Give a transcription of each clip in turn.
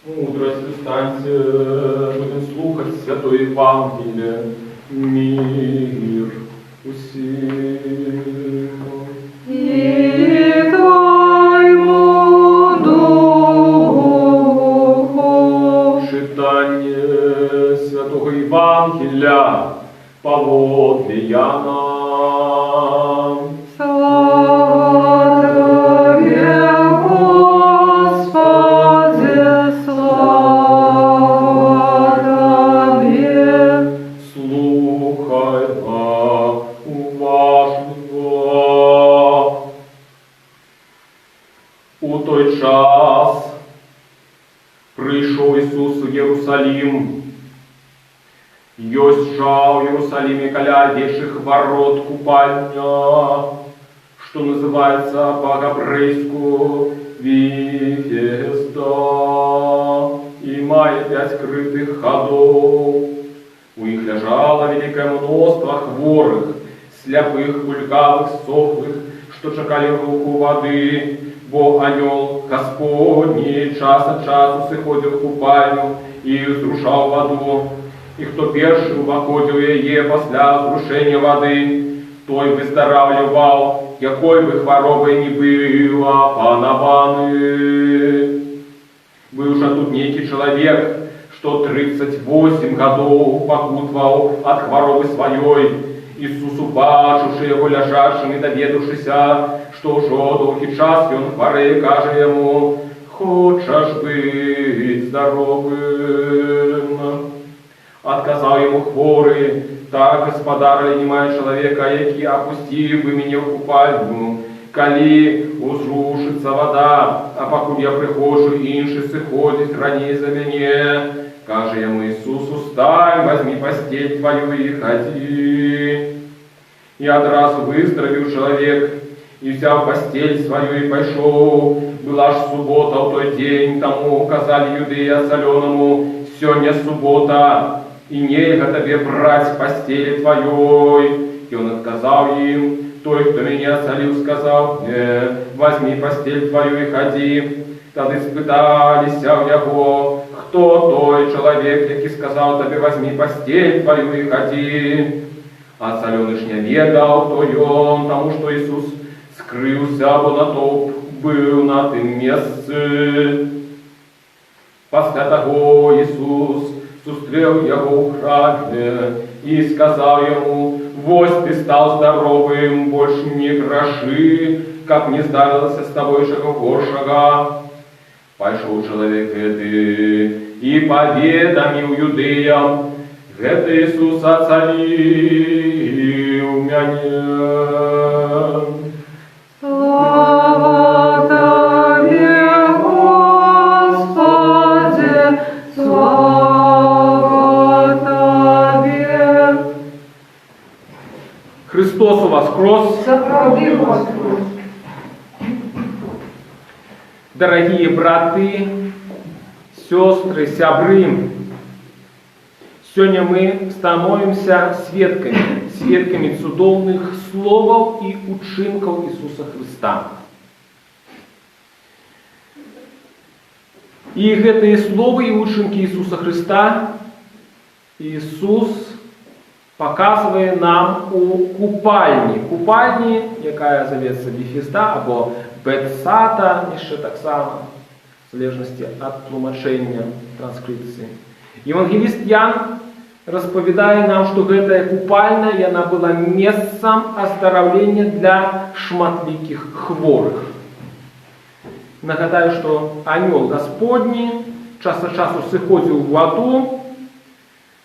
Мудрасць, устаньце, будзем слухаць Святое Евангелле. Мір усім. І Твайму духу. Чытанне Святога Евангелля паводле Яна. Слава Табе, Госпадзе, слава Табе. Слухайма уважліва. У той час прыйшоў Ісус у Ерусалім. Ёсць жа ў Ерусаліме каля авечых варот купальня, што называецца па-габрэйску Віфезда, і мае пяць крытых хадоў. У іх ляжала вялікае мноства хворых, сляпых, кульгавых, сохлых, што чакалі руху вады, бо анёл Гасподні час ад часу сыходзіў у купальню і ўзрушаў ваду. І хто першы ўваходзіў у яе пасля ўзрушэння вады, той выздараўліваў, якой бы хваробай ні быў апанаваны. Быў жа тут нейкі чалавек, што 38 гадоў пакутаваў ад хваробы сваёй. Ісус, убачыўшы яго ляжачым і даведаўшыся, што ўжо доўгі час ён хварэе, кажа яму: «Хочаш быць здаровым?» Адказаў яму хворы: «Так, Гаспадар, але не маю чалавека, які апусціў бы мяне ў купальню, калі узрушыцца вада, а пакуль я прыходжу, іншы сыходзіць раней за мяне». Кажа яму Ісус: «Устань, вазьмі пасцель тваю і хадзі». І адразу выздаравеў чалавек, і ўзяў пасцель сваю і пайшоў. Была ж субота ў той дзень, таму казалі юдэі ацалёнаму: «Сёння субота, і нельга табе браць пасцелі тваёй». І ён адказаў ім: «Той, хто мяне ацаліў, сказаў мне: «Вазьмі пасцель тваю і хадзі». Тады спыталіся ў яго: «Хто той чалавек, які сказаў табе: „Вазьмі пасцель тваю і хадзі“?» Ацалёны ж не ведаў, хто ён, таму што Ісус скрыўся, бо натоўп быў на тым месцы. Пасля таго Ісус сустрэў яго ў храме і сказаў яму: «Вось ты стаў здаровым, больш не грашы, каб не здарылася з табой чаго горшага». Пайшоў чалавек гэты і паведаміў юдэям: «Гэты Ісус ацаліў мяне». Слава Табе, Госпадзе, слава Табе. Хрыстос уваскрос! Сапраўды ўваскрос. Дарагія браты, сёстры, сябры, сёння мы становімся сведкамі, сведкамі цудоўных словаў і учынкаў Ісуса Хрыста. І гэтыя словы і учынкі Ісуса Хрыста Ісус паказвае нам у купальні. Купальні, якая завецца Віфезда або Бетсата, яшчэ таксама, в залежнасці ад тлумачэння, транскрыпцыі. Евангеліст Ян распавядае нам, што гэтая купальня, яна была месцам аздараўлення для шматлікіх хворых. Нагадаю, што анёл Гасподні час ад часу сыходзіў у ваду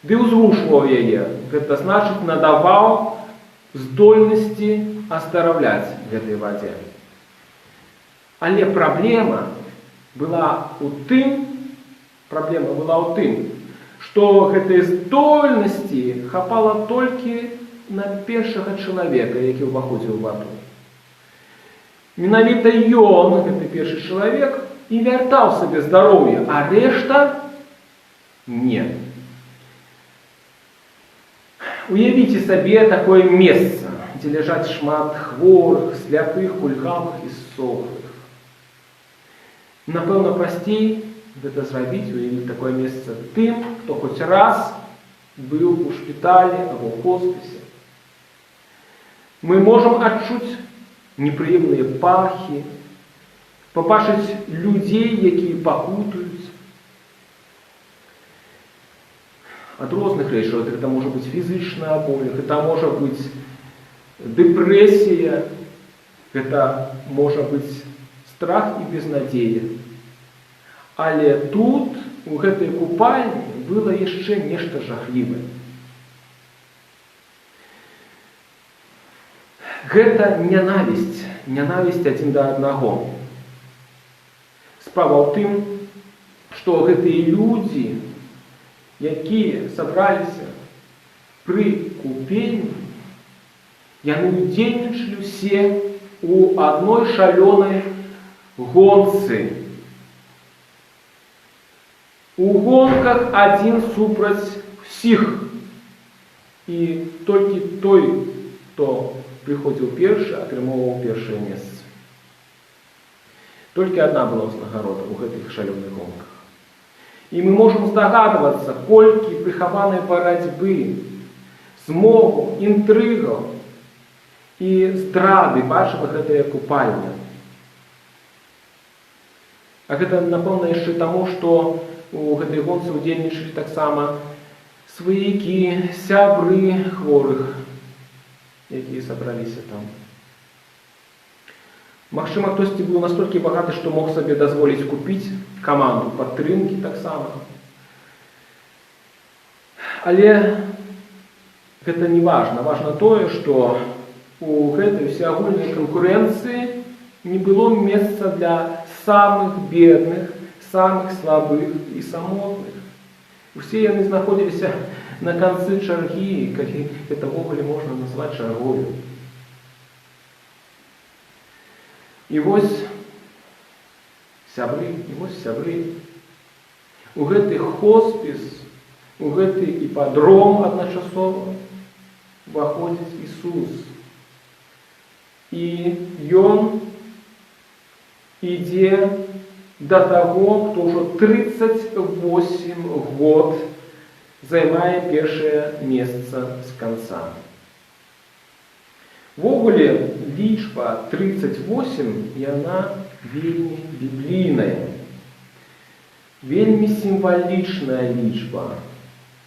ды ўзрушваў яе. Гэта значыць, надаваў здольнасці аздараўляць гэтай вадзе. Але праблема была ў тым, што гэтай здольнасці хапала толькі на першага чалавека, які ўваходзіў у ваду. Менавіта ён, гэты першы чалавек, і вяртаў сабе здароўе, а рэшта не. Уявіце сабе такое месца, дзе ляжаць шмат хворых, сляпых, кульгавых і сохлых. Напэўна, прасцей гэта зрабіць, уявіць такое месца тым, хто хоць раз быў у шпіталі або ў хоспісе. Мы можам адчуць непрыемныя пахі, пабачыць людзей, якія пакутуюць ад розных рэчаў. Гэта можа быць фізічная боль, гэта можа быць дэпрэсія, гэта можа быць страх і безнадзея. Але тут, у гэтай купальні, было яшчэ нешта жахлівае. Гэта нянавісць, нянавісць адзін да аднаго. Справа ў тым, што гэтыя людзі, якія сабраліся пры купельні, яны ўдзельнічалі ўсе ў адной шалёнай гонцы. У гонках адзін супраць усіх. І толькі той, хто прыходзіў першы, атрымоўваў першае месца. Толькі адна была ўзнагарода ў гэтых шалёных гонках. І мы можам здагадвацца, колькі прыхаванай барацьбы, змову, інтрыгаў і здрады бачыла гэтая купальня. А гэта, напэўна, яшчэ таму, што у гэтай гонцы ўдзельнічалі таксама сваякі, сябры хворых, якія сабраліся там. Магчыма, хтосьці быў настолькі багаты, што мог сабе дазволіць купіць каманду падтрымкі таксама. Але гэта не важна. Важна тое, што у гэтай усеагульнай канкурэнцыі не было месца для самых бедных, самых слабых і самотных. Усе яны знаходзіліся на канцы чаргі, калі гэта ўвогуле можна назваць чаргою. І вось сябры, і вось сябры. У гэты хоспіс, у гэты іпадром адначасова уваходзіць Ісус. І ён ідзе да таго, хто ўжо 38 год займае першае месца з канца. Увогуле, лічба 38, яна вельмі біблійная, вельмі сімвалічная лічба.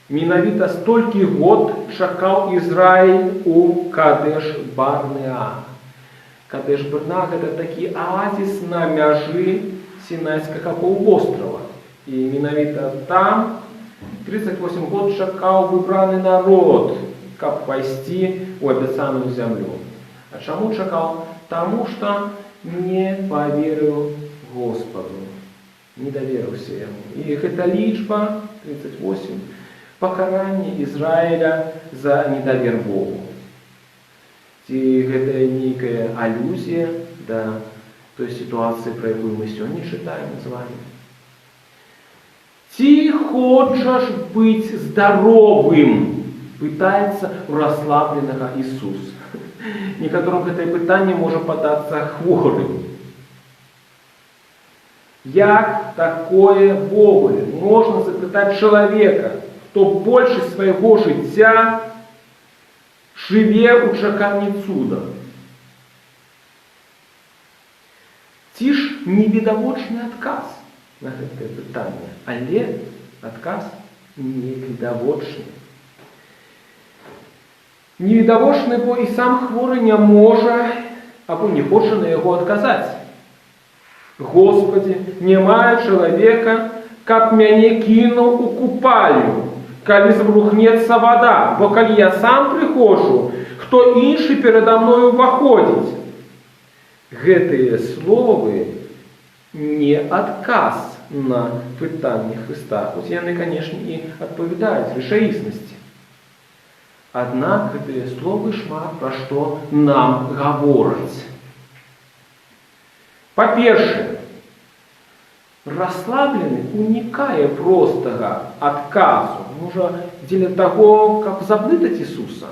Менавіта столькі год чакаў Ізраіль у Кадэш-Барнеа. Кадэш-Барнеа – гэта такі аазіс на мяжы Сінайскага паўвострава. І менавіта там 38 год чакаў выбраны народ, каб пайсці ў абяцаную зямлю. А чаму чакаў? Таму што не паверыў Госпаду, не даверыўся яму. І гэта лічба 38 пакаранне Ізраіля за недавер Богу. Ці гэта нейкая алюзія да той сітуацыі, пра якую мы сёння чытаем з вами? Ці хочаш быць здаровым? Пытаецца у расслабленага Ісус. Некаторым гэтае пытанне можа падацца хворым. Як такое ўвогуле можна запытаць чалавека, хто большасць свайго жыцця жыве ў чаканні цуда? Ці ж невідавочны адказ на гэтае пытанне, але адказ невідавочны. Невідавочны, бо і сам хворы не можа або не хоча на яго адказаць. Госпадзі, не маю чалавека, каб мяне кінуў у купальню, калі зварухнецца вада, бо калі я сам прыходжу, хто іншы перада мною ўваходзіць. Гэтыя словы не адказ на пытанне Хрыста, хоць яны, канешне, і адпавядаюць рэчаіснасці. Аднак гэтыя словы шмат пра што нам гавораць. Па-першае, расслаблены унікае простага адказу, можа, дзеля таго, каб заблытаць Ісуса.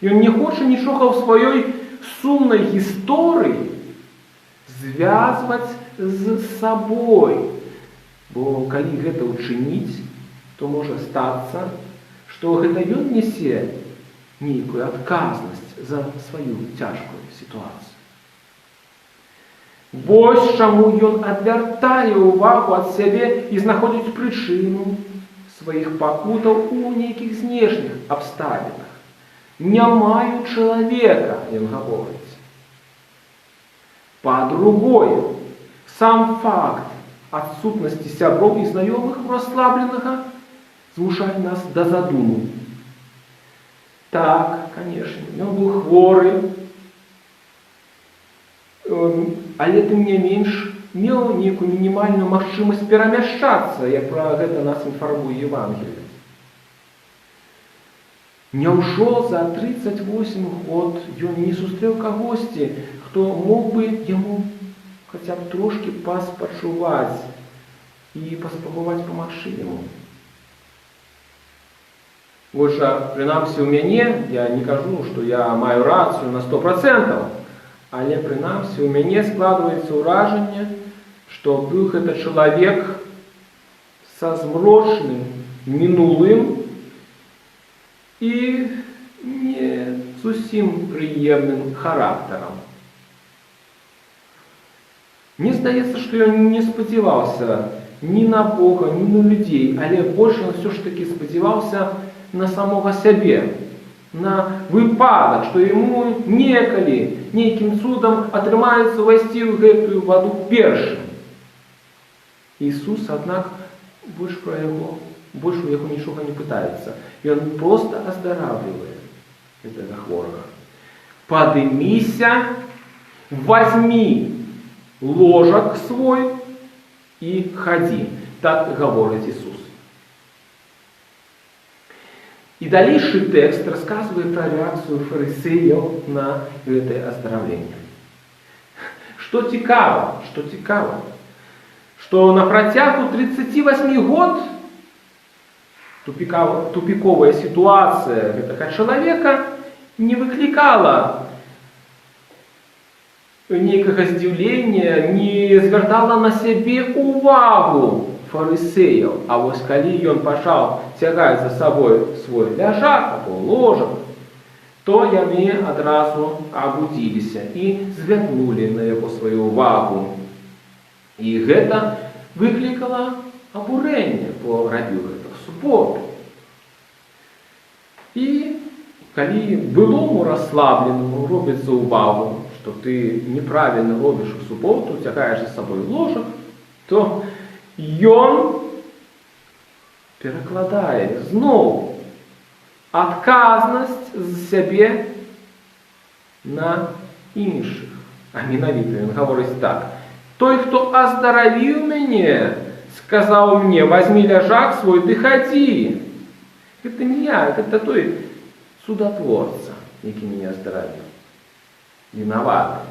Ён не хоча нічога ў сваёй сумнай гісторыі звязваць з сабой. Бо калі гэта ўчыніць, то можа стацца, што гэта ён несе нейкую адказнасць за сваю цяжкую сітуацыю. Вось чаму ён адвяртае ўвагу ад сябе і знаходзіць прычыну сваіх пакутаў у нейкіх знешніх абставінах. «Не маю чалавека», ён гаворыць. Па-другое, сам факт адсутнасці сяброў і знаёмых у расслабленага змушае нас да задумы. Так, канешне, ён быў хворы, але тым не менш меў нейкую мінімальную магчымасць перамяшчацца, як пра гэта нас інфармуе Евангелие. Няўжо за 38 год ён не сустрэў кагосьці, хто мог бы яму хаця б трошкі паспачуваць і паспрабаваць памагчы яму? Вось жа, прынамсі ў мяне, я не кажу, што я маю рацыю на 100%, але прынамсі ў мяне складваецца ўражанне, што быў гэта чалавек са змрочным мінулым і не зусім прыемным характарам. Мне здаецца, што ён не спадзяваўся ні на Бога, ні на людзей, але больш ён усё ж такі спадзяваўся на самога сябе, на выпадак, што яму некалі нейкім цудам атрымаецца ўвайсці ў гэтую ваду першым. Ісус, аднак, больш у яго нічога не пытаецца. Ён проста аздараўлівае гэтага хворага. «Падыміся, возьми ложак свой і хадзі», так гаворыць Ісус. І далейшы тэкст расказвае пра рэакцыю фарысеяў на гэтае аздараўленне. Што цікава, што на працягу 38 год тупіковая сітуацыя гэтага чалавека не выклікала нейкага здзіўлення, не звяртала на сябе увагу фарысеяў. А вось калі ён пачаў цягаць за сабой свой ляжак або ложак, то яны адразу абудзіліся і звярнулі на яго сваю увагу. І гэта выклікала абурэнне, бо рабіў гэта ў суботу. І калі былому расслабленаму робяць заўвагу, што ты неправільна робіш у суботу, цягаеш за сабой ложак, то ён перакладае зноў адказнасць з сябе на іншых. А менавіта ён гаворыць так: «Той, хто аздаравіў мяне, сказаў мне: возьми ляжак свой ды хадзі. Гэта не я, гэта той цудатворца, які мяне аздаравіў. Вінаваты».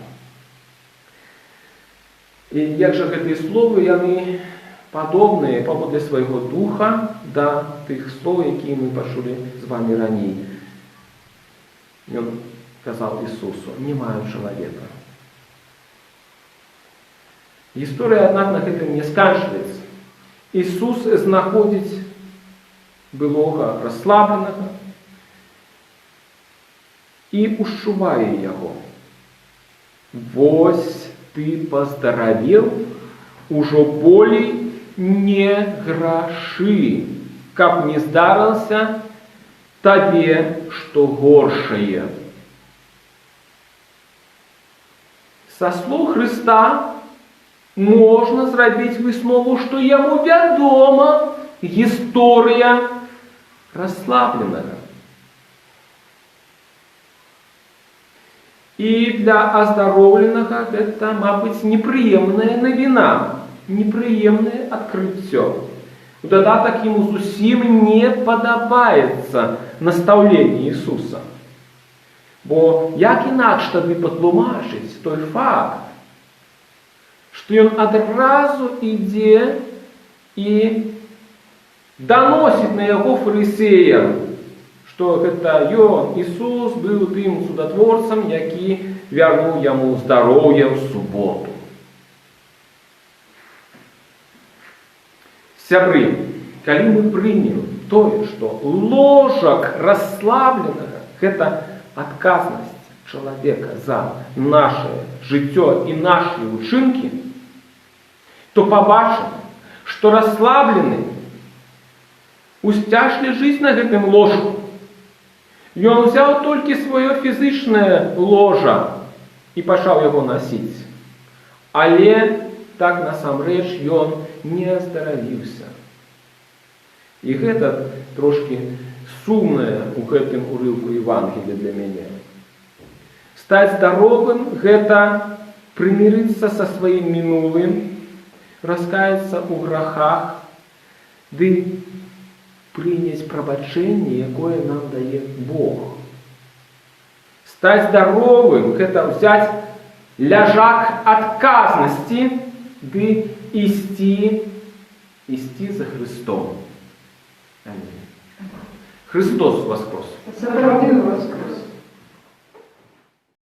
І як жа гэтыя словы, яны падобныя паводле свайго духа да тых слоў, якія мы пачулі з вамі раней. Ён казаў Ісусу: «Не маю чалавека». Гісторыя, аднак, на гэтым не сканчваецца. Ісус знаходзіць былога расслабленага і ушчувае яго. «Вось ты паздаравеў, ужо болей не грашы, каб не здарылася табе што горшае». Са слоў Хрыста можна зрабіць выснову, што яму вядома гісторыя расслабленага. І для аздароўленага гэта, мабыць, непрыемная навіна, непрыемнае адкрыццё. У дадатак яму зусім не падабаецца настаўленне Ісуса. Бо як інакш тады патлумачыць той факт, што ён адразу ідзе і даносіць на яго фарысеям, што гэта ён, Ісус, быў тым цудатворцам, які вярнуў яму здароўе ў суботу. Сябры, калі мы прымем тое, што ложак расслабленага — гэта адказнасць чалавека за наше жыццё і нашы ўчынкі, то пабачым, што расслаблены усцяж ляжыць на гэтым ложку. Ён узяў толькі сваё фізычнае ложа і пачаў яго насіць. Але так насамрэч ён не аздаравіўся. І гэта трошкі сумнае ў гэтым урыўку Евангелія для мяне. Стаць здаровым — гэта прымірыцца са сваім мінулым, раскаяцца ў грахах ды прыняць прабачэнне, якое нам дае Бог. Стаць здаровым — гэта ўзяць ляжак адказнасці ды ісці за Христом. Амінь. Хрыстос уваскрос! Сапраўды ўваскрос.